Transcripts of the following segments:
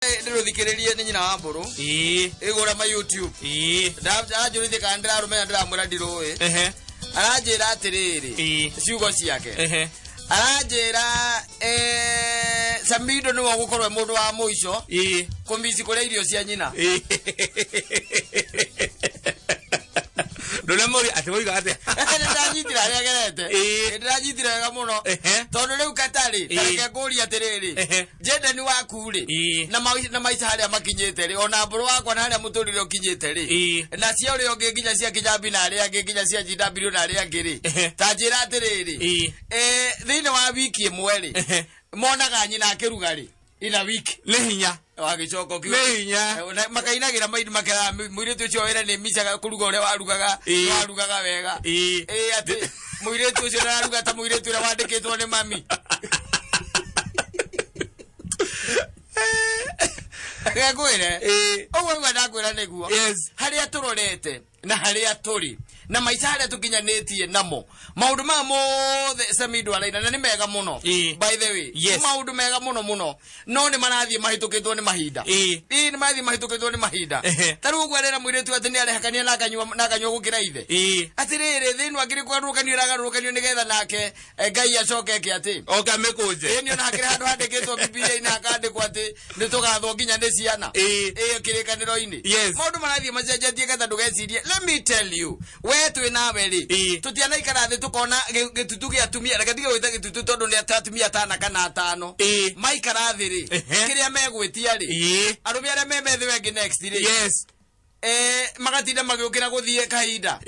Ndĩrũthikĩrĩrie nĩ nyina wa mbũrũ. Ĩĩ. Ĩgũra ma YouTube. Ĩĩ. Aranjũrithie kana ndĩrarũmenya, ndĩramwĩra ndirũĩ. Aranjĩra atĩrĩrĩ, ciugo ciake, aranjĩra Samido nĩwe ũgũkorwo e mũndũ wa mũico kũmici kũrĩa irio cia nyina. Ndũnamũria atĩ woiga atĩa? Nĩndanyitire harĩa agerete. Nĩndĩranyitire wega mũno, tondũ rĩu katarĩ tareke ngũrie atĩrĩrĩ, Jendeni waku rĩ, na maica harĩa makinyĩte rĩ, ona mbũrũ wakwa na harĩa mũtũrĩre ũkinyĩte rĩ, na cia ũrĩa ũngĩ nginya cia Kinyambi na arĩa angĩ, nginya cia GW na arĩa angĩ rĩ, ta njĩra atĩrĩrĩ, thĩinĩ wa wiki ĩmwe rĩ, monaga nyina akĩruga rĩ ina wiki? Nĩ hinya. Wagĩcoka ũkiuga Nĩ hinya. Na makainagĩra maini makeraga mũirĩtu ũcio wĩra nĩ micaga kũruga ũrĩa warugaga. Warugaga wega. Ĩ atĩ mũirĩtu ũcio ndararuga ta mũirĩtu ũrĩa wandĩkĩtwo nĩ mami. Reke ngwĩre, ũguo nĩguo ndakwĩra nĩguo. Harĩa tũrorete na harĩa tũrĩ na maica harĩa tũkinyanĩtie namo, maũndũ maya mothe Samido araina na nĩ mega mũno. By the way, nĩ maũndũ mega mũno mũno, no nĩ marathiĩ mahĩtũkĩtwo nĩ mahinda. Ĩĩ, nĩ marathiĩ mahĩtũkĩtwo nĩ mahinda. Ta rĩu ũguo arera mũirĩtu atĩ nĩ arehakania na akanyua na akanyua gũkĩra ithe. Atĩrĩrĩ, thĩ ĩno akĩrĩ kũgarũrũkanio ĩragarũrũkanio nĩgetha nake Ngai acoke eke atĩ oka mĩkũnje. Ĩĩ, nĩ ona hakĩrĩ handũ handĩkĩtwo Bibilia-inĩ hakandĩkwo atĩ nĩ tũgathwo nginya nĩ ciana. Ĩĩ, kĩrĩkanĩro-inĩ. Maũndũ marathiĩ macenjetie getha ndũgecirie. Let me tell you, we twĩ nawe rĩ, tũtianaikara thĩ tũkona gĩtutu gĩa atumia, reke ndige gwĩta gĩtutu tondũ nĩ atumia atana kana atano maikara thĩ rĩ, kĩrĩa megwĩtia rĩ, arũme arĩa me methĩ wengĩ next rĩ, magatinda magĩũkĩra gũthiĩ kahinda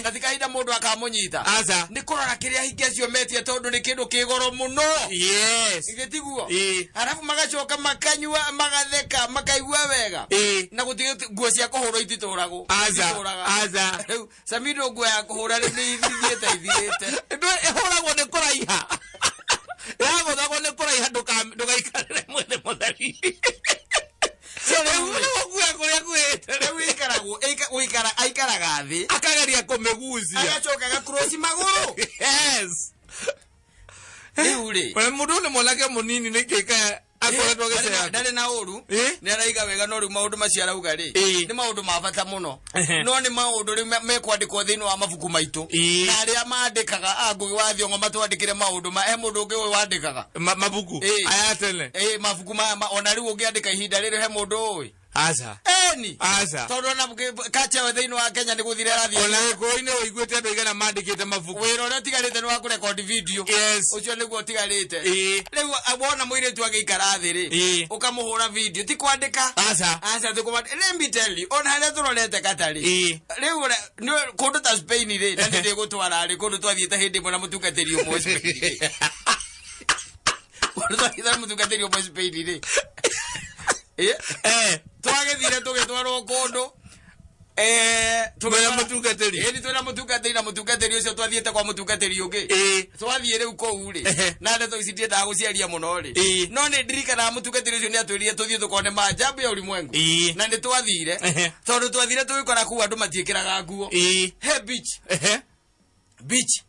na ti kahinda mũndũ akamũnyita. Aca. Nĩ kũrora kĩrĩa hingi acio metie tondũ nĩ kĩndũ kĩ goro mũno. Githĩ tiguo? Arabu magacoka makanyua, magatheka, makaigua wega na gũtigĩ nguo cia kũhũrwo ititũragwo. Aca. Ititũraga. Aca. Rĩu Samido, nguo ya kũhũra rĩu nĩ ithiĩte ithirĩte. Ĩhũragwo nĩ kũraiha, yagũthagwo nĩ kũraiha, ndũgaikarĩre mwĩrĩ mũtheri. Rĩu rĩu nguo kũrĩa kuĩte. Rĩu ĩikaragwo gũikara aikaraga thĩ, akageria kũmĩgucia, agacoka agakuroci magũrũ. Rĩu rĩ, Ona mũndũ ũyũ nĩ mwanake mũnini, nĩkĩ ka akoretwo agĩcea? Ndarĩ na ũru. Nĩ araiga wega, no rĩu maũndũ macio arauga rĩ, nĩ maũndũ ma bata mũno, no nĩ maũndũ rĩu mekwandĩkwo thĩinĩ wa mabuku maitũ na arĩa mandĩkaga a Ngũgĩ wa Thiong'o matwandĩkĩre maũndũ ma he mũndũ ũngĩ ũyũ wandĩkaga Mabuku aya tene. Ĩ, mabuku maya ona rĩu ũngĩandĩka ihinda rĩrĩ, he mũndũ ũĩ? Aca. Eni. Aca. Tondũ ona kacha thĩinĩ wa Kenya nĩ gũthira ĩrathiĩ. Ona gĩkũyũ-inĩ ũiguĩte andũ aigana mandĩkĩte mabuku? Wĩra ũrĩa ũtigarĩte nĩ wa kũrekondi video. Ũcio nĩguo ũtigarĩte. Rĩu wona mũirĩtu agĩikara thĩ rĩ, ũkamũhũra video, ti kwandĩka. Aca. Aca, ti kwandĩka. Let me tell you, ona harĩa tũrorete katarĩ rĩu nĩ kũndũ ta Spain rĩ, na nĩ ndĩgũtwara rĩ kũndũ twathiĩte hĩndĩ ĩmwe na mũtungatĩri ũmwe Spain rĩ, kũndũ twathiĩte na mũtungatĩri ũmwe Spain rĩ, twagĩthire tũgĩtwarwo kũndũ Mwĩna mũtungatĩri? Ĩni, twĩna mũtungatĩri, na mũtungatĩri ũcio twathiĩte kwa mũtungatĩri ũngĩ. Twathiĩ rĩu kũu rĩ, na ndeto ici ndiendaga gũciaria mũno rĩ, no nĩ ndirikanaga mũtungatĩri ũcio nĩ atwĩrire tũthiĩ tũkone maajabu ya ulimwengu. Na nĩ twathire, tondũ twathire tũgĩkora kũu andũ matiĩkĩraga nguo. He beach. Beach.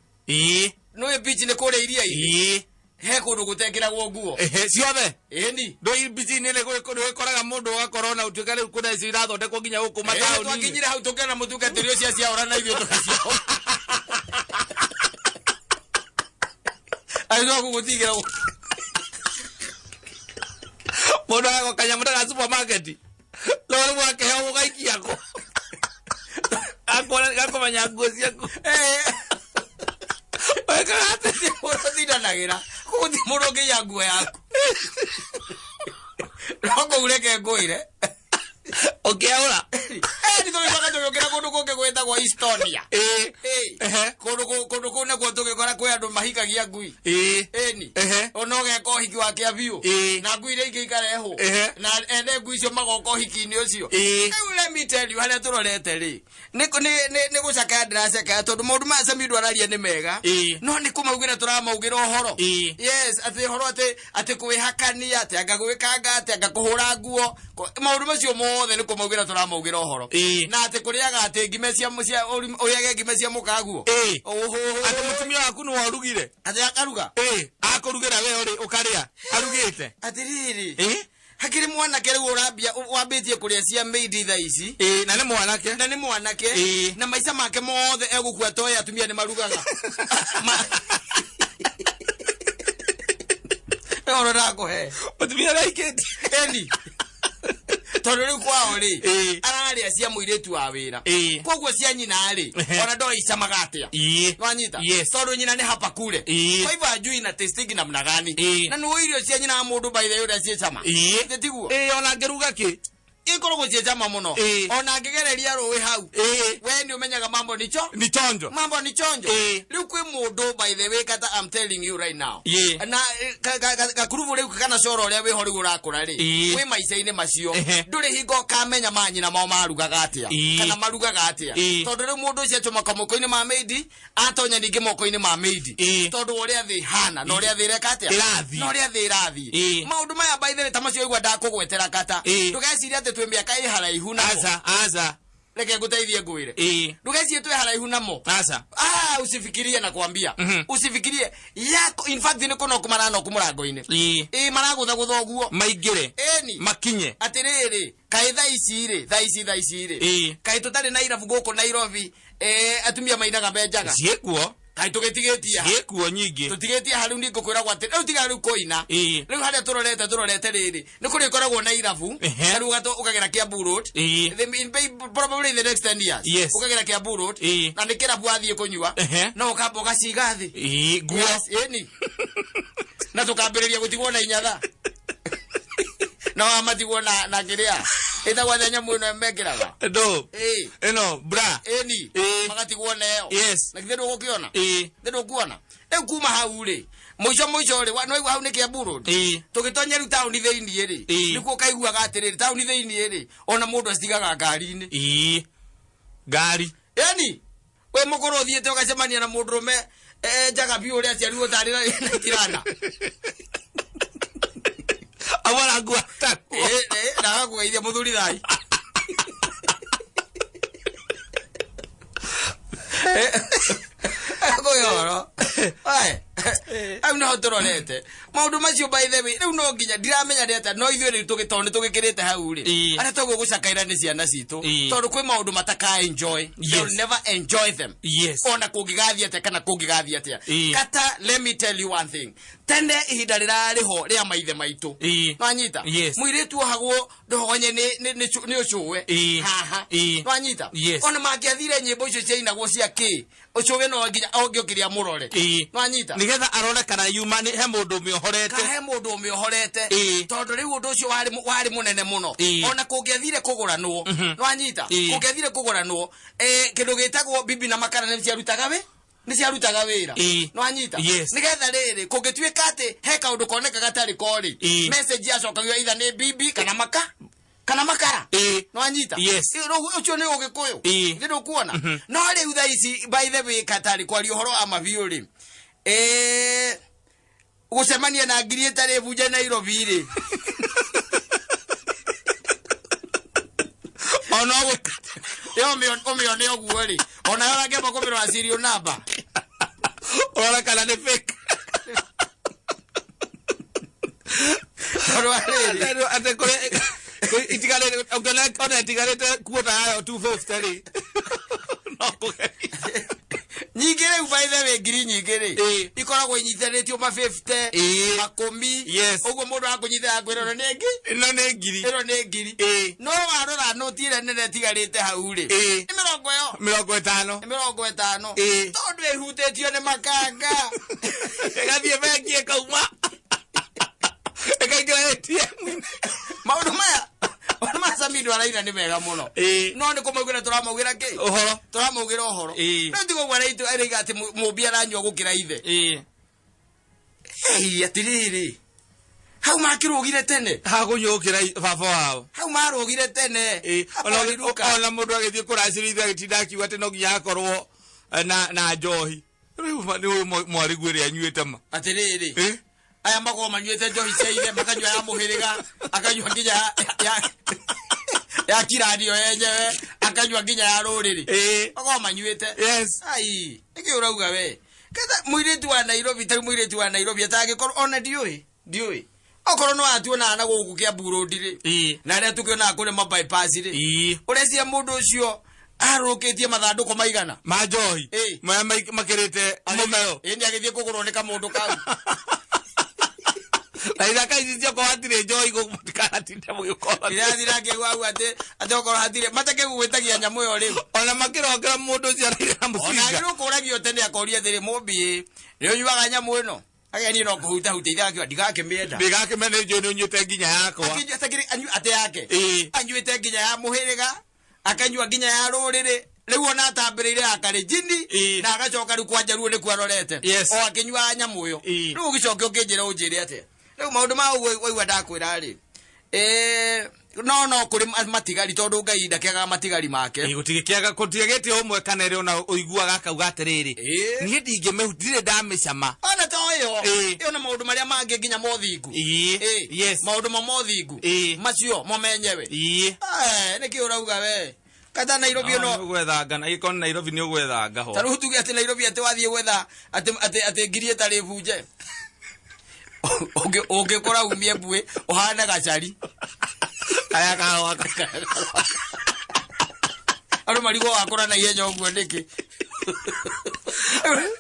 Nĩũĩ beach nĩ kũrĩa iria-inĩ? He kũndũ gũtekĩragwo nguo. Ciothe. Ĩni. Ndå mbici-inĩ nĩ gwĩkoraga mũndũ ũgakora ona ũtuĩka rĩu kwĩna icio irathondekwo nginya gũkũ mataũni-inĩ. Twakinyire hau tũkĩona mũtungatĩri ũcio aciaũra na ithuĩ tũgĩciaũra. Agĩcoka gũgũtigĩra Mũndũ agago kanyamũ ta ga supermarket, no rĩu akĩheo gũgaikia kũ gakũmenya nguo ciaku. Wekaga atĩa? Mũndũ ũtindanagĩra kũgũti mũndũ ũngĩiya nguo yaku, no kũu reke ngwĩre. Ũkĩaũra. Nĩ tũgĩcoka tũgĩũkĩra kũndũ kũngĩ gwĩtagwo Estonia. Kũndũ kũndũ kũu nakuo tũgĩkora kwĩ andũ mahikagia ngui. Ĩni. Ona ũgeka ũhiki wa kĩa biũ na ngui iria ingĩ ikarehwo na ene ngui icio magoka ũhiki-inĩ ũcio. Rĩu let me tell you, harĩa tũrorete rĩ, nĩ gũcakaya ndĩracakaya tondũ maũndũ maya Samido araria nĩ mega, no nĩ kũmaugĩra tũramaugĩra ũhoro. Yes, atĩ ũhoro atĩ kwĩhakania, atĩ anga gwĩkanga, atĩ anga kũhũra nguo, maũndũ macio mothe nĩ kũmaugĩra tũramaugĩra ũhoro. Na atĩ kũrĩaga atĩ ngime cia ũrĩage ngime cia mũkaguo. Atĩ mũtumia waku nĩwe ũrugire. Atĩ akaruga. Akũrugĩra we ũrĩ ũkarĩa arugĩte. Atĩrĩrĩ, Hakĩrĩ mwanake rĩu ũrambia wambĩtie kũrĩa cia maid thaa ici. Ĩĩ, na nĩ mwanake. Na nĩ mwanake. Ĩĩ. Na maica make mothe egũkua toĩ atumia nĩ marugaga. Ũhoro ndakũhe. Mũtumia araikĩtie. Eni. Tondũ rĩu kwao rĩ, Ĩĩ. ararĩa cia mũirĩtu wa wĩra. Ĩĩ. Koguo cia nyina rĩ, Ehe. ona ndoĩ icamaga atĩa. Ĩĩ. Nwanyita? Yes. Tondũ nyina nĩ hapa kule. Ĩĩ. Kwa hivyo ajui na tasting namna gani. Ĩĩ. Na nĩũĩ irio cia nyina wa mũndũ by the way ũrĩa ciĩ cama. Ĩĩ. Githĩ tiguo? Ĩĩ, ona ngĩruga kĩ? Ikoragwo ciĩ cama mũno. Ĩĩ. Ona angĩgereria rũĩ hau. Ĩĩ. We nĩ ũmenyaga mambo ni cho? Ni chonjo. Mambo ni chonjo. Ĩĩ. Rĩu kwĩ mũndũ by the way kata I'm telling you right now. Ĩĩ. Na gakurubu rĩu kana coro ũrĩa wĩho rĩu ũrakũra rĩ. Ĩĩ. Wĩ maica-inĩ macio. Ehe. Ndũrĩ hingo ũkamenya manyina mao marugaga atĩa. Ĩĩ. Kana marugaga atĩa. Ĩĩ. Tondũ rĩu mũndũ ũcio acomoka moko-inĩ ma maid, atonya ningĩ moko-inĩ ma maid. Ĩĩ. Tondũ wa ũrĩa thĩ ĩhana na ũrĩa thĩ ĩreka atĩa. Ĩrathiĩ. Na ũrĩa thĩ ĩrathiĩ. Ĩĩ. Maũndũ maya by the way ta macio waigua ndakũgwetera kata. Ĩĩ. Ndũgecirie atĩ twĩ mĩaka ĩ haraihu namo. Aca, aca. Reke ngũteithie ngwĩre. Ĩĩ. Ndũgecirie twĩ haraihu namo. Aca. Usifikirie na kwambia. Mhm. Usifikirie yako in fact nĩ kũnoku maranoku mũrango-inĩ. Ĩĩ. Ĩĩ maragũthagũtha ũguo. Maingĩre. Ĩni. Makinye. Atĩrĩrĩ, kaĩ thaa ici rĩ, thaa ici thaa ici rĩ. Ĩĩ. Kaĩ tũtarĩ na irabu gũkũ Nairobi, atumia mainaga me njaga. Ciĩkuo. Kaĩ tũgĩtigĩtie ha? Ciĩkuo nyingĩ. Tũtigĩtie ha rĩu ningũkwĩragwo atĩ rĩu tiga rĩu kũina. Ĩĩ. Rĩu harĩa tũrorete tũrorete rĩrĩ, nĩ kũrĩkoragwo na irabu. Ehe. Ta rĩu ũkagera Kiambu Road. Ĩĩ. Probably in the next 10 years. Yes. Ũkagera Kiambu Road. Ĩĩ. Na nĩ kĩrabu wathiĩ kũnyua. Ehe. No ũkamba ũgaciga thĩ. Ĩĩ, nguo. Yes, ĩni. Na tũkambĩrĩria gũtigwo na inyatha. Na wamatigwo na kĩrĩa. Ĩtagwo atĩa nyamũ ĩno mekĩraga? Ndũ. Ĩĩ. Ĩno, bra. Ĩni. Ĩĩ. Magatigwo na ĩyo. Yes. Na githĩ ndũgũkĩona? Ĩĩ. Githĩ ndũkuona? Rĩu kuma hau rĩ, mũico mũico rĩ, nĩwaigua hau nĩ Kiambu Road? Ĩĩ. Tũgĩtonya rĩu taũni thĩiniĩ rĩ, Ĩĩ. nĩkuo ũkaiguaga atĩrĩrĩ, taũni thĩiniĩ rĩ, ona mũndũ acitigaga ngari-inĩ. Ĩĩ. Ngari. Ĩni, wĩ mũkũrũ ũthiĩte ũgacemania na mũndũrũme, njaga biũ ũrĩa aciarirwo tarĩ na tirana. Amara ngua takuo. Na agakũgeithia mũthuri thai. Kũhe ũhoro. Oe, hau nĩho tũrorete. Maũndũ macio by the way, rĩu no nginya ndiramenya nĩ atĩa, no ithuĩ rĩu tondũ nĩ tũgĩkĩrĩte hau rĩ. Ĩĩ. Arĩa twaguo gũcakaĩra nĩ ciana citũ. Ĩĩ. Tondũ kwĩ maũndũ mataka enjoy. Yes. They'll never enjoy them. Yes. Ona kũngĩgathiĩ atĩa kana kũngĩgathiĩ atĩa. Ĩĩ. Kata, let me tell you one thing. Tene ihinda rĩrarĩ ho rĩa maithe maitũ. Ĩĩ. Nwanyita? Yes. Mũirĩtu ohagwo ndogonye nĩ ũcũwe. Ĩĩ. Haha. Ĩĩ. Nwanyita? Yes. Ona mangĩathire nyĩmbo icio ciainagwo cia kĩ, ũcũwe no nginya ongĩokire amũrore. Ĩĩ. Nwanyita? Nĩgetha arore kana yuma nĩ he mũndũ ũmĩohorete. Ka he mũndũ ũmĩohorete. Ĩĩ. Tondũ rĩu ũndũ ũcio warĩ mũnene mũno. Ĩĩ. Ona kũngĩathire kũgũranwo. Nwanyita? Ĩĩ. Kũngĩathire kũgũranwo, kĩndũ gĩtagwo bibi na makara nĩ ciarutaga wĩ? Nĩ ciarutaga wĩra. Ĩĩ. Nwanyita? Yes. Nĩgetha rĩrĩ, kũngĩtuĩka atĩ he kaũndũ koneka gatarĩ korĩ, Ĩĩ. message yacokagio either nĩ bibi kana maka. Kana makara. Ĩĩ. Nwanyita? Yes. Ĩ, rĩu ũcio nĩ ũgĩkũyũ. Ĩĩ. Nĩ ndũkuona? No rĩu thaa ici by the way katarĩ kwaria ũhoro wa mabiũ rĩ. Gũcemania na ngiri ĩtarĩ bunje Nairobi rĩ. Ona ũgũka. Ĩyo ũmĩone ũguo rĩ. Ona yo ũrangĩamba kũmĩrora serial number. Ũrora kana nĩ fake. Tondũ wa rĩrĩ. Atĩ atĩ kũrĩ itigarĩte, ũngĩona ona itigarĩte kuota yayo 250 rĩ. No kũgeria. Nyingĩ rĩu by the way ngiri nyingĩ rĩ. Ĩĩ. Ikoragwo inyithanĩtio ma 50, Ĩĩ. makũmi. Yes. Ũguo mũndũ akũnyitĩra akwĩra ĩno nĩ ngiri. Ĩno nĩ ngiri. Ĩno nĩ ngiri. Ĩĩ. No warora noti ĩrĩa nene ĩtigarĩte hau rĩ. Ĩĩ. Nĩ mĩrongo ĩyo. Mĩrongo ĩtano. Nĩ mĩrongo ĩtano. Ĩĩ. Tondũ ĩhutĩtio nĩ makanga. Ĩgathiĩ bengi ĩkauma. Ĩkaingĩra ATM. Maũndũ maya, maũndũ maya Samido araina nĩ mega mũno. Ĩĩ. No nĩ kũmaugĩra tũramaugĩra kĩ? Ũhoro. Tũramaugĩra ũhoro. Ĩĩ. No tiga ũguo araiga atĩ mũmbi aranyua gũkĩra ithe. Ĩĩ. Ĩĩ, atĩrĩrĩ. Hau makĩrũgire tene. Hakũnyua gũkĩra baba wao. Hau marũgire tene. Ĩĩ. Ona Ona mũndũ agĩthiĩ kũracĩria ithe agĩtinda akiuga atĩ no nginya akorwo na njohi. Rĩu nĩ ũyũ mwarĩguo ĩrĩa anyuĩte ma. Atĩrĩrĩ. Ĩĩ. Aya makoragwo manyuĩte njohi cia ithe, makanyua ya mũhĩrĩga, akanyua nginya ya kiranio yenyewe, akanyua nginya ya rũrĩrĩ. Ĩĩ. Makoragwo manyuĩte. Yes. Ai, nĩkĩ ũrauga we? Ketha mũirĩtu wa Nairobi, ta mũirĩtu wa Nairobi atangĩkorwo ona ndiũĩ, ndiũĩ. Okorwo no atuonaga na gũkũ Kiambu Road rĩ, na arĩa tũkĩonaga kũrĩa ma bypass rĩ, ũreciria mũndũ ũcio arũkĩtie mathandũkũ maigana ma njohi maya makĩrĩte mũmero? Ĩ, nĩ agĩthiĩ kũgũrwo nĩ kamũndũ kau. Na ithaka ici cioko hatirĩ njohi gũkũ, mũtikanatinde mũgĩkorwo. Irathi nake gwau atĩ okorwo hatirĩ matakĩgwĩtagia nyamũ ĩyo rĩu. Ona makĩrokera mũndũ ũcio araire na Ona mũcinga. agĩrĩirwo kũragio tene akoria atĩrĩ, mũmbi nĩ ũnyuaga nyamũ ĩno? Agĩa niĩ no kũhutahutia ithe akiuga ndigakĩmĩenda. Ndigakĩmena, nĩ njũĩ nĩ ũnyuĩte nginya yakwa. Akĩnyua atakĩrĩ atĩ yake. Anyuĩte nginya ya mũhĩrĩga, akanyua nginya ya rũrĩrĩ, rĩu ona atambĩrĩire ya Kalenjin na agacoka rĩu kwa Njaruo nĩkuo arorete. O akĩnyuaga nyamũ ĩyo. Rĩu ũgĩcoke ũkĩnjĩra ũnjĩre atĩa rĩu maũndũ ma ũguo waigua ndakwĩra rĩ, no kũrĩ matigari, tondũ Ngai ndakĩagaga matigari make. Gũtigĩkĩaga, gũtiagĩte ũmwe kana ĩrĩ ona ũiguaga akauga atĩrĩrĩ, niĩ ndingĩmĩhu, ndirĩ ndamĩcama. Ona to ĩyo, ĩyo na maũndũ marĩa mangĩ nginya mothingu. Maũndũ ma mothingu macio mo menyewe. Nĩkĩ ũrauga we kata Nairobi ĩno? Nĩ ũgwethanga na ĩkorwo nĩ Nairobi nĩ ũgwethanga ho. Ta rĩu tuge atĩ Nairobi atĩ wathiĩ gwetha atĩ ngiri ĩtarĩ bunje, ũngĩkora umie mbuĩ ũhane gacari. Kaya kahũa. Andũ marigwo wakũra na ihenya ũguo nĩkĩ.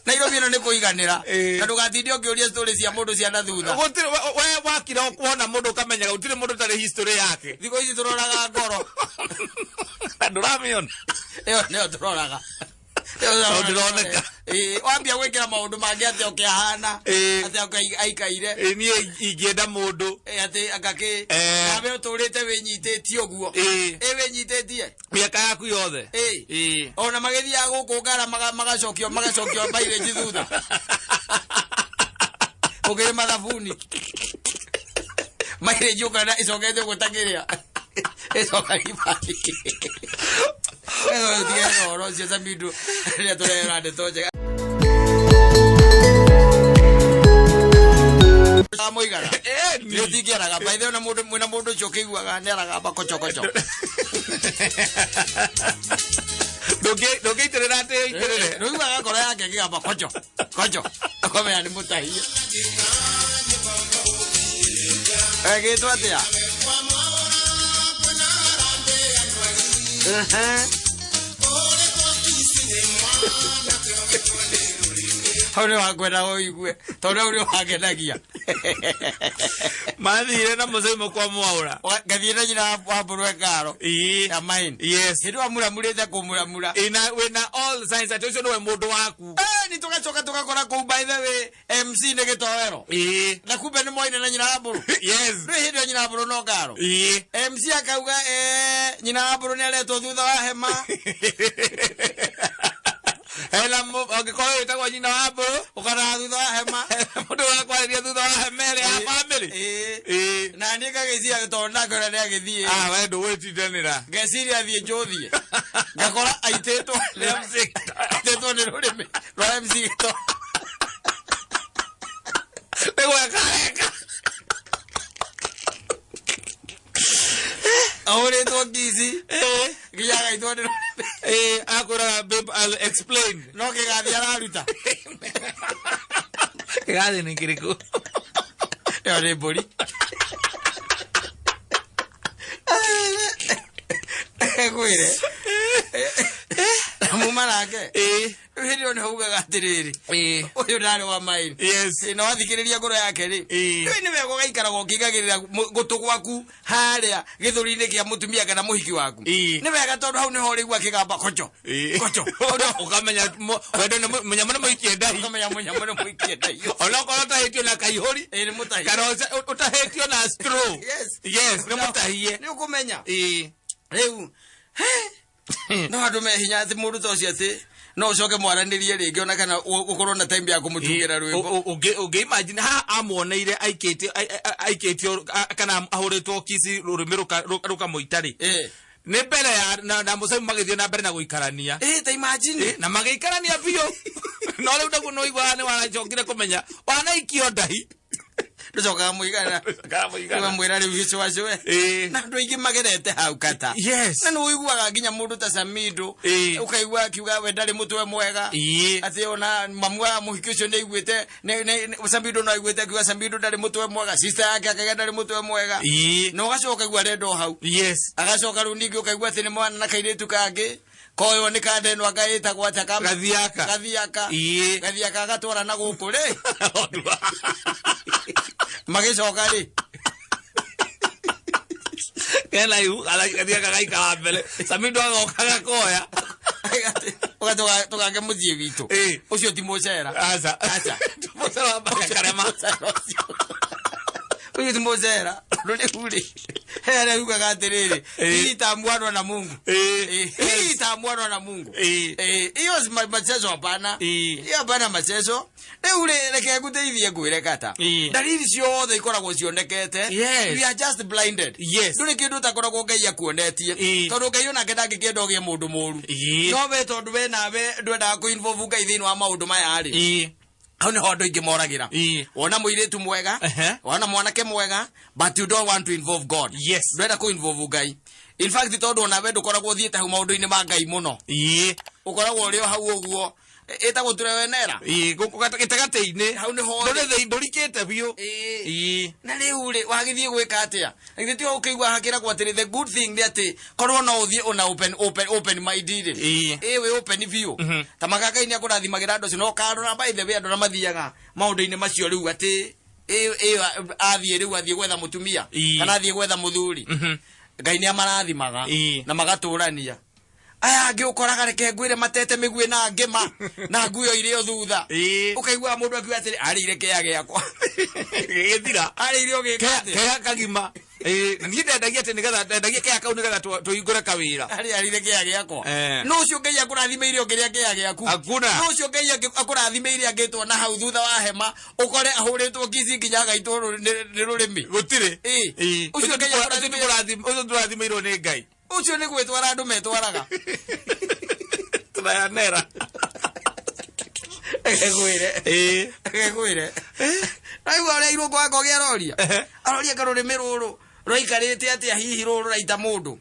Nairobi ĩno nĩ kũiganĩra na ndũgatinde ũkĩũria story cia mũndũ cia na thutha. Gũtirĩ we wakira wona mũndũ ũkamenyaga gũtirĩ mũndũ ũtarĩ history yake. Thikũ ici tũroraga ngoro. Na ndũramĩona. Ĩyo nĩyo tũroraga. Tondũ ndĩroneka. Wambia gwĩkĩra maũndũ mangĩ atĩ ũkĩahana atĩ aikaire. Niĩ ingĩenda mũndũ Atĩ angakĩ nawe ũtũrĩte wĩnyitĩtie ũguo. Wĩnyitĩtie mĩaka yaku yothe. Ona magĩthiaga gũkũ ngara magacokio mileage thutha ũkĩrĩ mathabuni mileage ũkona ĩcokete ũguo ta kĩrĩa ĩcoka ibati. Tige ũhoro ũcio Samido, rĩrĩa tũrera ndeto njega mũigana nĩ ũtingĩaraga baithe ona mũndũ mwĩna mũndũ ũcio ũkĩiguaga nĩ aragamba kochokocho. Ndũngĩitĩrĩra atĩ ĩitĩrĩre. Nĩũiguaga ngoro yake ĩkĩgamba kocho kocho, akomenya nĩ mũtahie. Egĩtwo atĩa? Ehe. Hau nĩ wakwenda ũigue tondũ hau nĩ wangenagia. Mathire na mũcaimo kwa Mwaũra. Ngathiĩ na nyina wa mbũrwe ngaro ya main hĩndĩ wamuramurĩte kũmuramura. Ina wĩna all signs atĩ ũcio nĩwe mũndũ waku. Nĩ tũgacoka tũgakora kũu, by the way, MC nĩ gĩtoero na kumbe nĩ moine na nyina wa mbũrũ. Rĩu hĩndĩ ĩyo nyina wa mbũrũ no ngaro. MC akauga nyina wa mbũrũ nĩ aretwo thutha wa hema. Hena angĩkorwo wĩtagwo nyina wa mbũrũ, ũkaraga thutha wa hema. Mũndũ wa kwarĩria thutha wa hema ĩrĩa ya family. Na niĩ ngagĩciria tondũ ndakwĩra nĩ agĩthiĩ. Ah, we ndũgwĩtindanĩra. Ngeciria thiĩ njũthiĩ, ngakora aitĩtwo nĩ MC, aitĩtwo nĩ rũrĩmĩ rwa MC gĩto. Nĩ gweka eka. Ahũrĩtwo ngici nginya agaitwo nĩ rũrĩmĩ. Akwĩraga, "Babe, I'll explain." No kĩgathi araruta. Kĩgathi nĩ kĩrĩkũ? Ĩyo nĩ mbũri. Ngwĩre muma nake. Rĩu hĩndĩ ĩyo nĩ augaga atĩrĩrĩ, ũyũ ndarĩ wa maĩ. Na wathikĩrĩria ngoro yake rĩ, rĩu nĩ wega ũgaikaraga ũkĩigagĩrĩra gũtũ gwaku harĩa gĩthũri-inĩ kĩa mũtumia kana mũhiki waku. Nĩ wega tondũ hau nĩho ũrĩigua akĩgamba kocho kocho. Ũkamenya wendo nĩ mũnyamũ nĩ mũikie ndahi. Ũkamenya mũnyamũ nĩ mũikie ndahi. Onokorwo ũtahĩtio na kaihũri Nĩ mũtahi. kana ũtahĩtio na straw. Yes, nĩ mũtahie. Nĩ ũkũmenya. Rĩu no andũ me hinya atĩ mũndũ ta ũcio atĩ no ũcoke mwaranĩrie rĩngĩ ona kana ũkorwo na time ya kũmũtungĩra rwĩmbo. Ũngĩ imagine haha amuoneire aikĩtio aikĩtio kana ahũrĩtwo kici rũrĩmĩ rũkamũita rĩ, nĩ mbere ya na mũcaimu magĩthiĩ na mbere na gũikarania. Ta imagine. Na magĩikarania biũ, no rĩu naguo nĩ ũiguaga nĩ waracokire kũmenya wanaikio ndahi. Ndũcokaga mũigana. Ũkamwĩra rĩu gĩcũacũe. Na andũ aingĩ magerete hau kata. Yes. Na nĩ ũiguaga nginya mũndũ ta Samido. Ũkaigua akiuga we ndarĩ mũtwe mwega. Atĩ ona mamu wa mũhiki ũcio nĩ aiguĩte Samido no aiguĩte akiuga Samido ndarĩ mũtwe mwega. Sister yake akauga ndarĩ mũtwe mwega. Na ũgacoka ũkaigua arenda o hau. Yes. Agacoka rĩu ningĩ ũkaigua atĩ nĩ mwana na kairĩtu kangĩ. Koywo nĩ kandenwa anga ĩtagwo atĩa ka Gathiaka. Gathiaka. Gathiaka agatwara na gũkũ rĩ. Magĩcoka rĩ. Kena ihu gathiaka gaikara mbere. Samido agoka gakoya. Tũgake mũciĩ witũ. Ũcio ti mũcera. Aca. Aca. Mũcera wa mbere karema. Ũcio ti mũcera. Rĩu rĩ. He arĩa yugaga atĩrĩrĩ, hii itaamua na Mungu. Hii itaamua na Mungu. Hiyo machezo hapana. Hiyo hapana machezo. Rĩu rĩ, reke ngũteithie ngwĩre kata. Dalili ciothe ikoragwo cionekete. Yes. We are just blinded. Yes. Ndũrĩ kĩndũ ũtakoragwo Ngai akuonetie. Tondũ Ngai onake ndangĩkĩenda ũgĩe mũndũ mũru. No we tondũ we nawe ndwendaga kũ-involve Ngai thĩinĩ wa maũndũ maya rĩ. Hau nĩho andũ aingĩ moragĩra. Wona mũirĩtu mwega, wona mwanake mwega, but you don't want to involve God. Yes. Ndwenda kũ-involve Ngai. In fact tondũ onawe ndũkoragwo ũthiĩte hau maũndũ-inĩ ma Ngai mũno. Ũkoragwo ũrĩ o hau ũguo. Ĩtagwo turewenera. Gũkũ gĩtagatĩ-inĩ. Hau nĩho Ndũrĩ thĩ ndũrikĩte biũ. Na rĩu rĩ, wagĩthiĩ gwĩka atĩa? Githĩ tiho ũkĩigua hakĩragwo atĩrĩ, the good thing nĩ atĩ korwo no ũthiĩ ona open mind rĩ. Wĩ open biũ. Ta maka Ngai nĩ akũrathimagĩra andũ acio, no ũkarora by the way andũ arĩa mathiaga maũndũ-inĩ macio rĩu atĩ athiĩ rĩu athiĩ gwetha mũtumia kana athiĩ gwetha mũthuri. Ngai nĩ amarathimaga na magatũrania. Aya angĩ ũkoraga reke ngwĩre matete mĩguĩ na ngĩma na nguo irĩ o thutha. Ũkaigua mũndũ akiuga atĩrĩ, arĩire kĩea gĩakwa. Gĩgĩthira. Arĩire ũgĩka atĩa? Kea kagima. Niĩ ndendagia atĩ nĩgetha ndendagia kea kau nĩgetha tũhingũre kawĩra. Arĩire kĩea gĩakwa. No ũcio Ngai akũrathimĩire ũkĩrĩa kĩea gĩaku. Hakuna. No ũcio Ngai akũrathimĩire angĩtwo na hau thutha wa hema ũkore ahũrĩtwo kici nginya agaitwo nĩ rũrĩmĩ. Gũtirĩ. Ũcio Ngai akũrathimĩire. Ũcio tũrathimĩirwo nĩ Ngai. Ũcio nĩ gwĩtwara andũ metwaraga. Tũrayanera. Ngwĩre. Ngwĩre. Raigua ũrĩa irũngũ wa Ngogi aroria. Aroria karũrĩmĩ rũrũ rwaikarĩte atĩa hihi rũrũ rũraita mũndũ.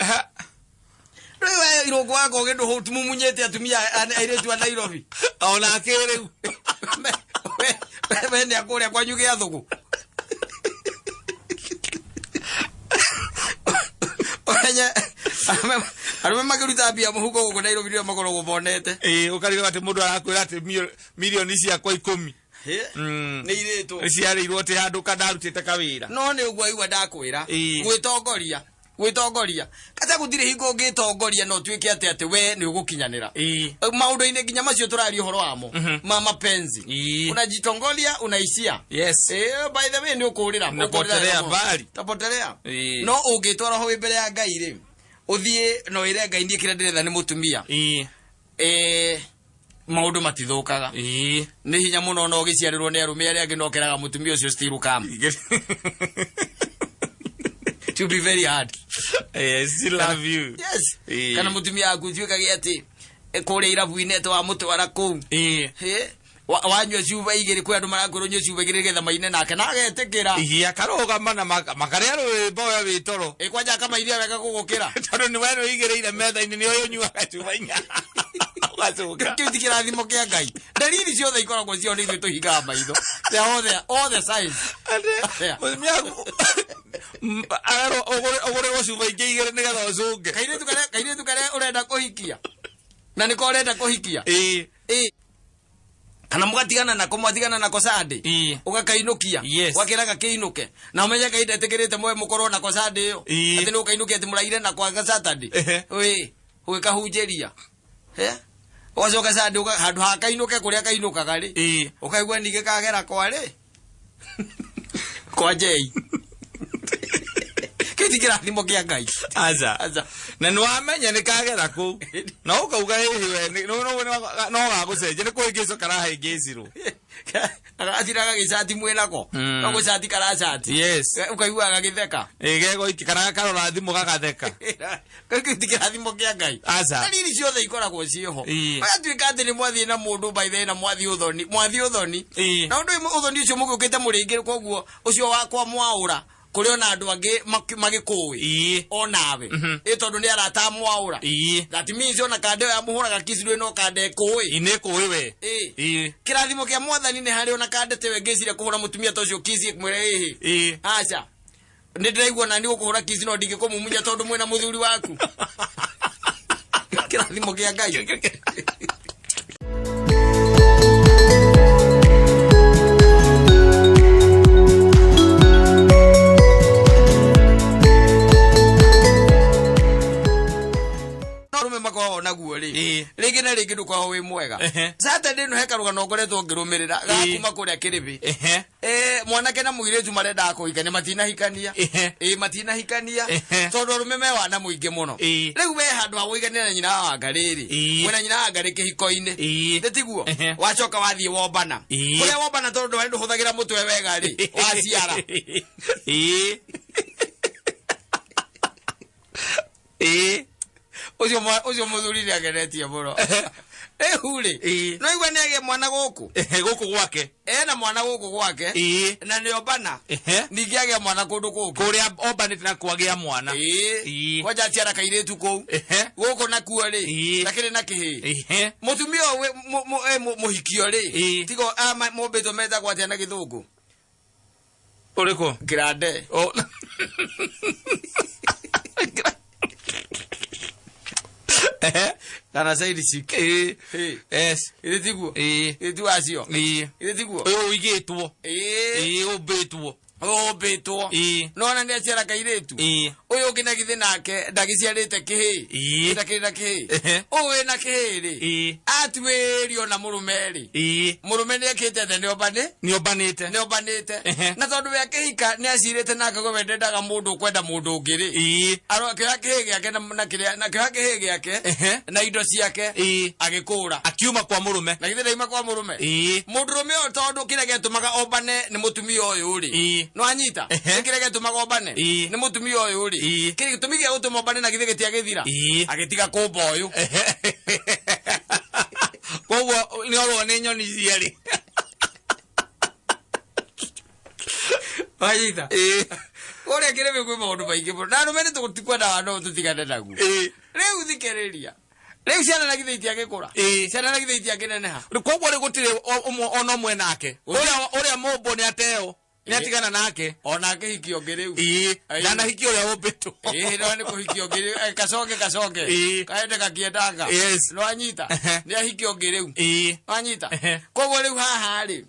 Rĩu we irũngũ wa Ngogi ndũmumunyĩte atumia airĩtu a Nairobi. Onake rĩu. We nĩ akũrĩa kwanyu gĩa thũgũ. Ũmenye arũme makĩruta mbia mũhuko gũkũ Nairobi nĩo makoragwo monete. Ũkarigwo atĩ mũndũ arakwĩra atĩ mirioni ciakwa 10. Nĩ irĩtwo. Nĩ ciarĩirwo atĩ handũ ka ndarutĩte kawĩra. No nĩ ũguo aigua ndakwĩra. Gwĩtongoria. Gwĩtongoria. Kata gũtirĩ hingo ũngĩtongoria no ũtuĩke atĩ atĩ we nĩ ũgũkinyanĩra. Maũndũ-inĩ nginya macio tũraria ũhoro wamo. Ma mapenzi. Unajitongoria, unaishia. Yes. By the way nĩ ũkũrĩra. Unapotelea mbali. Utapotelea. No ũngĩtwara ho wĩ mbere ya Ngai rĩ, ũthiĩ na wĩre Ngai niĩ kĩrĩa ndĩretha nĩ mũtumia. Maũndũ matithũkaga. Nĩ hinya mũno no ũgĩciarĩrwo nĩ arũme arĩa angĩ no ũkeraga mũtumia ũcio still come. To be very hard. I still love you. Yes. Kana mũtumia waku ũtuĩkage atĩ kũrĩa irabu-inĩ atĩ wamũtwara kũu. Wanyua cuba igĩrĩ, kwĩ andũ marakwĩrwo ũnyue cuba igĩrĩ nĩgetha maine nake na agetĩkĩra. Akarũgama na makarĩa rwĩmbo we wĩ toro. Kwanja akamairia wega gũgũkĩra. Tondũ nĩ we wĩigĩrĩire metha-inĩ nĩ ũyũ ũnyuaga cuba inya. Ũgacoka. Kĩu ti kĩrathimo kĩa Ngai. Dalili ciothe ikoragwo cio nĩ ithuĩ tũhingaga maitho. They are all the signs. Mũtumia waku, arerwo ũgũrĩrwo cuba ingĩ igĩrĩ nĩgetha ũcũnge. Kairĩtu karĩa ũrenda kũhikia. Na nĩko ũrenda kũhikia. Kana mũgatigana nako, mwatigana nako Sunday. Ũgakainũkia. Ũgakĩra gakĩinũke. Na ũmenye Ngai ndetĩkĩrĩte mwe mũkorwo nako Sunday ĩyo. Atĩ nĩ ũkainũkia atĩ mũraire nako anga Saturday. Ũgĩkahunjĩria. Ũgacoka Sunday handũ ha kainũke kũrĩa kainũkaga rĩ. Ũkaigua ningĩ kagera kwa rĩ. Kwa Jei. Kĩu ti kĩrathimo kĩa Ngai. Aca. Aca. Na nĩ wamenya nĩ kagera kũu na ũkauga hihi we no gagũcenjia nĩ kũhĩngĩcwo karahĩngĩcirwo. Agacira gagĩcati mwĩnako. No gũcati karacati. Yes. Ũkaigua gagĩtheka. Ĩ gegoiki kana gakarora thimũ gagatheka. Kĩu ti kĩrathimo kĩa Ngai. Aca. Dalili ciothe ikoragwo ciĩho. Ĩĩ. Ũgatuĩka atĩ nĩ mwathiĩ na mũndũ by the way na mwathiĩ ũthoni, mwathiĩ ũthoni. Ĩĩ. Na ũndũ ũyũ ũthoni ũcio mũgĩũkĩte mũrĩ koguo ũcio wakwa mwaũra kũrĩ ona andũ angĩ magĩkũĩ. Ĩĩ. Onawe. Ĩ tondũ nĩ arata mwaũra. Ĩĩ. That means ona kande ĩyo yamũhũraga kiss ndũĩ no kande ĩkũĩ. Nĩ kũĩ we. Ĩĩ. Ĩĩ. Kĩrathimo kĩa mwathani nĩ harĩ ona kande tewe ngĩciria kũhũra mũtumia ta ũcio kiss mwĩre ĩhĩ. Ĩĩ. Aca. Nĩ ndĩraigua nani gũkũhũra kiss no ndingĩkũmumunya tondũ mwĩna mũthuri waku. Kĩrathimo kĩa Ngai. No arũme makoragwo naguo rĩ. Ĩĩ. Rĩngĩ na rĩngĩ ndũkoragwo wĩ mwega. Ehe. Saturday ĩno he karũgano ngoretwo ngĩrũmĩrĩra ga Ĩĩ. kuma kũrĩa Kĩrĩbĩ. Ehe. Mwanake na mũirĩtu marendaga kũhikania matinahikania. Ehe. Ĩĩ matinahikania Ehe. tondũ arũme me wana mũingĩ mũno. Ĩĩ. Rĩu we handũ ha gũiganĩra na nyina wa Wangarĩ rĩ. Ĩĩ. Mwĩna nyina wa Wangarĩ kĩhiko-inĩ. Ĩĩ. Nĩ tiguo? Ehe. Wacoka wathiĩ wombana. Ĩĩ. Kũrĩa wombana tondũ ndwarĩ ndũhũthagĩra mũtwe wega rĩ. Waciara. Ĩĩ. Ĩĩ. Ũcio mũthuri nĩ ageretie mũno. Rĩu rĩ. Ĩĩ. No igua nĩ agĩe mwana gũkũ. Ehe, gũkũ gwake. Ena mwana gũkũ gwake. Ĩĩ. Na nĩ ombana. Ehe. Ningĩ agĩa mwana kũndũ kũngĩ. Kũrĩa ombanĩte na kwagĩa mwana. Ĩĩ. Ĩĩ. Kwanja aciara kairĩtu kũu. Ehe. Gũkũ nakuo rĩ. Ĩĩ. Gakĩrĩ na kĩhĩĩ. Ehe. Mũtumia ũyũ mũhikio rĩ. Ĩĩ. Tigo mombĩtwo metagwo atĩa na gĩthũngũ? Ũrĩkũ? Grande. O. Ehe. Kana side chick. Ĩĩ. Ĩĩ. Yes. Ĩrĩ tiguo? Ĩĩ. Ĩrĩ ti wacio? Ĩĩ. Ĩrĩ tiguo? Ũyũ ũigĩtwo. Ĩĩ. Ĩĩ, ũmbĩtwo. Ũmbĩtwo. Ĩĩ. Nona nĩ aciara kairĩtu. Ĩĩ. Ũyũ ũngĩ na githĩ nake ndagĩciarĩte kĩhĩĩ. Ĩĩ. Ndakĩrĩ na kĩhĩĩ. Ehe. Ũyũ wĩna kĩhĩĩ rĩ. Ĩĩ. Atuĩrio na mũrũme rĩ. Ĩĩ. Mũrũme nĩ ekĩte atĩa nĩ ombani? Nĩ ombanĩte. Nĩ ombanĩte. Ehe. Na tondũ we akĩhika nĩ acirĩte nake we ndendaga mũndũ ũkwenda mũndũ ũngĩ rĩ. Ĩĩ. Akĩoya kĩhĩĩ gĩake na kĩrĩa na kĩoya kĩhĩĩ gĩake Ehe. na indo ciake Ĩĩ. agĩkũra. Akiuma kwa mũrũme. Na githĩ ndaima kwa mũrũme. Ĩĩ. Mũndũrũme ũyũ tondũ kĩrĩa gĩatũmaga ombane nĩ mũtumia ũyũ rĩ. Ĩĩ. No anyita. Ehe. Nĩ kĩrĩa gĩatũmaga ombane Ĩĩ. nĩ mũtumia ũyũ rĩ. Ĩĩ. Kĩrĩa gĩtũmi gĩa gũtũma ombane na githĩ gĩtiagĩthira. Ĩĩ. Agĩtiga kũmba ũyũ. Koguo nĩ orwo nĩ nyoni cierĩ. Wanyita. Ĩĩ. Ũrĩa kĩrĩbĩ kwĩ maũndũ maingĩ mũno. Na arũme nĩ tũtikwendaga no tũtigane naguo. Ĩĩ. Rĩu thikĩrĩria. Rĩu ciana na githĩ itiagĩkũra. Ĩĩ. Ciana na githĩ itiakĩneneha. Koguo rĩ gũtirĩ ona ũmwe nake. Ũrĩa mũmbo nĩ ateo. Nĩ atigana nake. Ona akĩhikio ũngĩ rĩu. Ĩĩ. Ĩĩ. Ndanahikio ũrĩa ũmbĩtwo. Ĩĩ no nĩ kũhikio ũngĩ rĩu. Kacoke kacoke. Ĩĩ. Kaende gakiendanga. Yes. No anyita. Ehe. Nĩ ahikio ũngĩ rĩu. Ĩĩ. Wanyita. Ehe. Koguo rĩu haha rĩ.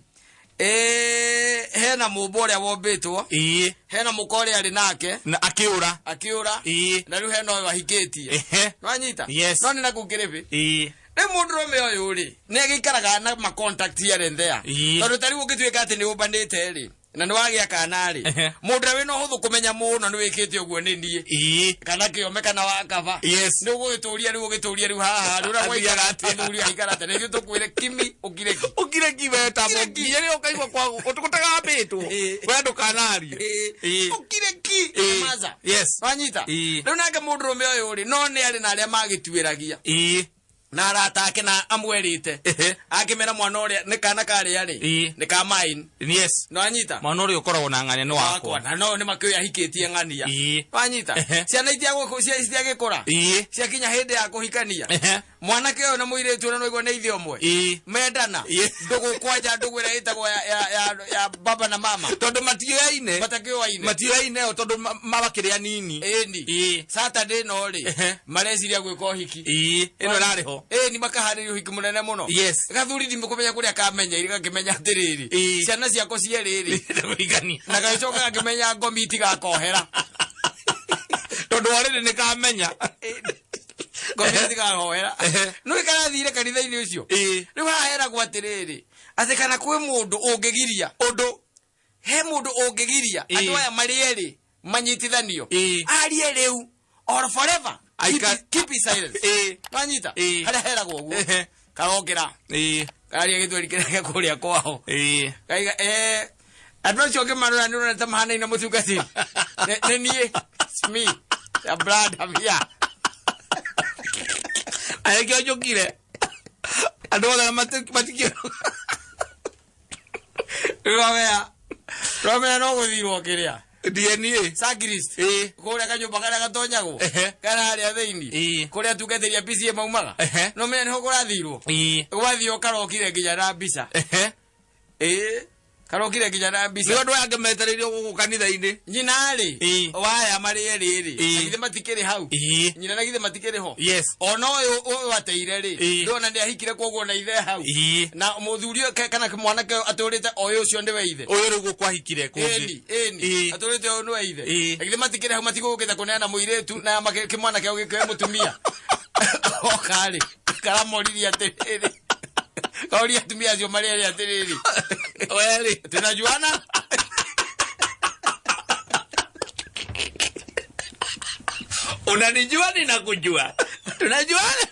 Hena mũmbo ũrĩa wombĩtwo. Ĩĩ. Hena mũka ũrĩa arĩ nake. Na akĩũra. Akĩũra. Ĩĩ. Na rĩu hena ũyũ ahikĩtie. Ehe. Wanyita. Yes. No nĩ nakũu kĩrĩbĩ. Ĩĩ. Rĩu mũndũrũme ũyũ rĩ nĩ agĩikaraga na ma contact here and there. Ĩĩ. Tondũ ta rĩu ũngĩtuĩka atĩ nĩ ũmbanĩte rĩ na nĩ wagĩa kana rĩ Ehe. mũndũ ũrĩa wĩna ũhũthũ kũmenya mũno nĩ wĩkĩte ũguo nĩ niĩ Ĩĩ. kana kĩome kana wakaba Yes. nĩ ũgũgĩtũria rĩu ũgĩtũria rĩu haha rĩ ũrĩa gwaikara Athiaga atĩa? athuri aikara atĩa nĩguo tũkwĩre kimi ũkire ki Ũkire ki we ta Ũkire ki. nginya rĩrĩa ũkaigua kwa gũtagambĩtwo. Ĩĩ. We ndũkanarie. Ĩĩ. ũkire ki Ĩĩ. maza Yes. wanyita Ĩĩ. rĩu nake mũndũrũme ũyũ rĩ no nĩ arĩ na arĩa magĩtuĩragia Ĩĩ. na arata ake na amwerĩte Ehe. akĩmera mwana ũrĩa nĩ kana karĩa rĩ Ĩĩ. nĩ ka mine Yes. no anyita Mwana ũrĩa ũkoragwo na ng'ania nĩ wakwa. na no nĩ makĩũĩ ahikĩtie ng'ania Ĩĩ. wanyita Ehe. ciana itiagũkũra Ĩĩ. ciakinya hĩndĩ ya kũhikania Ehe. mwanake ũyũ na mũirĩtu ũrĩa nĩwaigua nĩ ithe ũmwe Ĩĩ. mendana Ĩĩ. ndũgũ kwanja ndũgũ ĩrĩa ĩtagwo ya baba na mama Tondũ matiũyaine. matakĩũaine Matiũyaine o tondũ mabakĩrĩ anini. ĩni Ĩĩ. Saturday no rĩ Ehe. mareciria gwĩka ũhiki Ĩĩ. Ĩno ĩrarĩ ho. Ĩni makaharĩria ũhiki mũnene mũno Yes. gathuri ndimũkũmenya kũrĩa kamenyeire gakĩmenya atĩrĩrĩ Ĩĩ. ciana ciakwa cierĩ rĩ Kũhikania. na gagĩcoka gakĩmenya ngomi itigakohera Tondũ already nĩ kamenya. ngomi itigakohera Ehe. no ĩkarathire kanitha-inĩ ũcio Ĩĩ. rĩu haha heragwo atĩrĩrĩ atĩ kana kwĩ mũndũ ũngĩgiria Ũndũ. he mũndũ ũngĩgiria Ĩĩ. andũ aya marĩ erĩ Manyitithanio. Ĩĩ. Arie rĩu or forever. Keep it silence. Ĩĩ. Wanyita? Ĩĩ. Harĩa heragwo ũguo. Ehe. Karokĩra. Ĩĩ. Kararia gĩthweri kĩrĩa gĩa kũrĩa kwao. Ĩĩ. Kaiga andũ acio ũngĩmarora nĩ ũrona ta mahanaine mũtungatĩri. Nĩ niĩ. It's me. The blood I'm here. Arĩkĩo njũkire. Andũ othe matikio. Rwamea. Rwamea no gũthirwo kĩrĩa. DNA. Sacrist. Ĩĩ. Kũrĩa kanyũmba karĩa gatonyagwo. Ehe. Kana harĩa thĩinĩ. Ĩĩ. Kũrĩa atungatĩri a PCA maumaga. Ehe. No menya nĩho kũrathirwo. Ĩĩ. Gwathiĩ karokire nginya na mbica. Ehe. Ĩĩ. Karokire nginya na mbica. Nĩ andũ aya angĩ metereirio gũkũ kanitha-inĩ. Nyina rĩ. Ĩĩ. Waya marĩ erĩ rĩ. Ĩĩ. Na githĩ matikĩrĩ hau. Ĩĩ. Nyina na githĩ matikĩrĩ ho. Yes. Ona ũyũ ateire rĩ. Ĩĩ. Ndona nĩ ahikire koguo na ithe hau. Ĩĩ. Na mũthuri ũyũ kana mwanake ũyũ atũrĩte o ũyũ ũcio nĩwe ithe. Ũyũ rĩu gũkwahikire kũngĩ. Ĩni, ĩni. Ĩĩ. Atũrĩte ũyũ nĩwe ithe. Ĩĩ. Na githĩ matikĩrĩ hau matigũgũkĩte kũneana mũirĩtu na kĩmwana kĩao gĩkĩoe mũtumia. Oka rĩ, karamoririe atĩrĩrĩ. Kaoria atumia acio marĩ erĩ atĩrĩrĩ. We rĩ. Tunajuana? Unanijua ninakujua. Tunajuana?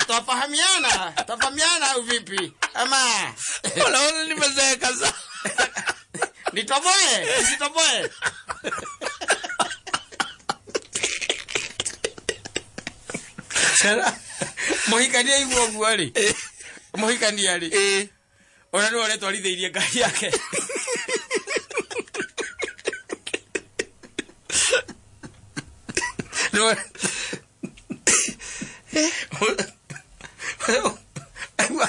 Twafahamiana? Twafahamiana au vipi? Ama Unaona nimezeeka sana. nitoboe, nisitoboe. Sara, mũhikania aigua ũguo rĩ. Mũhikania rĩ. Ĩĩ. Ona nĩwe ũretwarithĩirie ngari yake. Nĩwe Aigua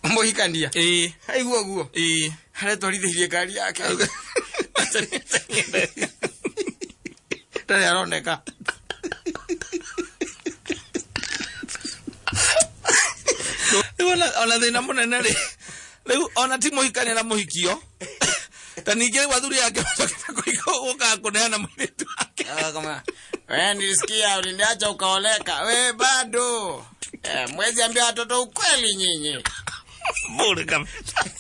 mũhikania. Ĩĩ. Aigua ũguo. Ĩĩ. Aretwarithĩirie ngari yake. Ndarĩ aroneka. Rĩu ona thĩna mũnene rĩ. Rĩu ona ti mũhikania na mũhikio. Ta ningĩ rĩu athuri ake macokete kũhika gũkaga kũneana mũirĩtu wake. Kama wewe nilisikia uliniacha ukaoleka. We bado. Mwezi ambia watoto ukweli nyinyi. Bure kabisa.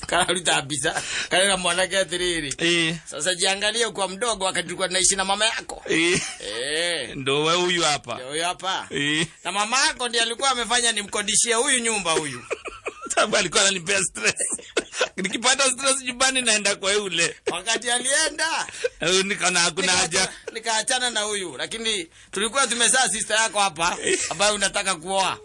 Kararuta mbica. Karera mwanake atĩrĩrĩ. Ĩĩ. Sasa jiangalie kwa mdogo wakati tulikuwa tunaishi na mama yako. Ĩĩ. Ndo wewe huyu hapa. Ndio huyu hapa. Ĩĩ. Na mama yako ndiye alikuwa amefanya nimkodishie huyu nyumba huyu. Sababu alikuwa ananipea stress. Nikipata stress nyumbani naenda kwa yule. Wakati alienda Nikaona hakuna haja. Nikaachana na huyu, lakini tulikuwa tumezaa sister yako hapa ambaye unataka kuoa.